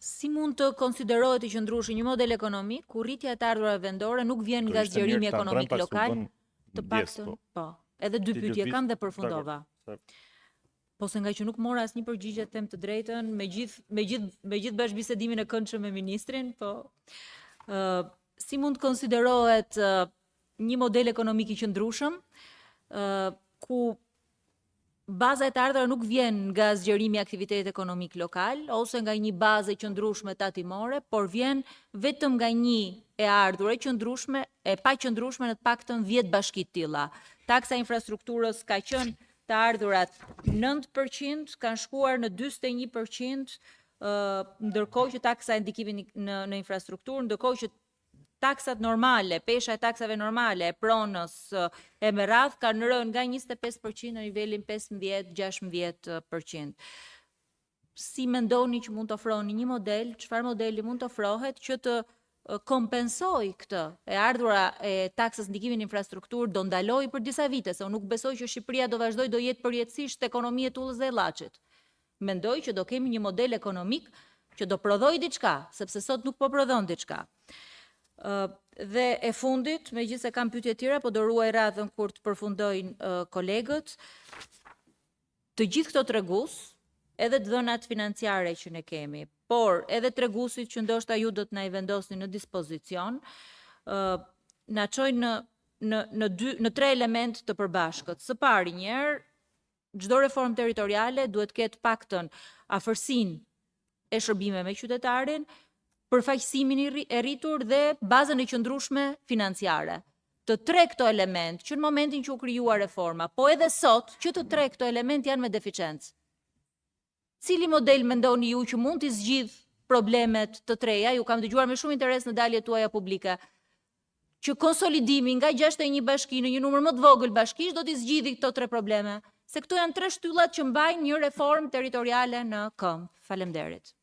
Si mund të konsiderohet i qëndrueshëm një model ekonomik ku rritja e të ardhurave vendore nuk vjen nga zgjerimi ekonomik lokal? Të paktën, po. po. Edhe dy pyetje kam dhe përfundova. Po se ngaqë nuk mora asnjë përgjigje, them të drejtën, me gjithë me gjithë me gjithë bashkëbisedimin e këndshëm me ministrin, po ë uh, si mund të konsiderohet uh, një model ekonomik i qëndrueshëm, ë uh, ku baza e të ardhurave nuk vjen nga zgjerimi i aktivitetit ekonomik lokal ose nga një bazë e qëndrueshme tatimore, por vjen vetëm nga një e ardhur e qëndrueshme, e paqëndrueshme në të paktën 10 bashki të tilla. Taksa e infrastrukturës ka qenë të ardhurat 9%, kanë shkuar në 41%, ndërkohë që taksa e ndikimit në, në infrastrukturë, ndërkohë që taksat normale, pesha e taksave normale, e pronës e me radhë kanë rënë nga 25% në nivelin 15-16%. Si mendoni që mund të ofroni një model, çfarë modeli mund të ofrohet që të kompensojë këtë? E ardhura e taksës ndikimit në infrastrukturë do ndalojë për disa vite, se unë nuk besoj që Shqipëria do vazhdojë do jetë përjetësisht ekonomi e tullës dhe e llaçit. Mendoj që do kemi një model ekonomik që do prodhojë diçka, sepse sot nuk po prodhon diçka. Dhe e fundit, megjithëse kam pyetje të tjera, po do ruaj radhën kur të përfundojnë kolegët, të gjithë këto tregues, edhe të dhënat financiare që ne kemi, por edhe treguesit që ndoshta ju do të na i vendosni në dispozicion, na çojnë në në në dy në tre elementë të përbashkët. Së pari, një herë, çdo reformë territoriale duhet të ketë paktën afërsinë e shërbimeve me qytetarin, përfaqësimin e rritur dhe bazën e qëndrueshme financiare. Të tre këto element, që në momentin që u krijua reforma, po edhe sot, që të tre këto element janë me deficiencë. Cili model mendoni ju që mund t'i zgjidh problemet të treja? Ju kam dëgjuar me shumë interes në daljet tuaja publike që konsolidimi nga 61 bashki në një numër më të vogël bashkish do t'i zgjidhi këto tre probleme, se këto janë tre shtyllat që mbajnë një reformë territoriale në këmbë. Faleminderit.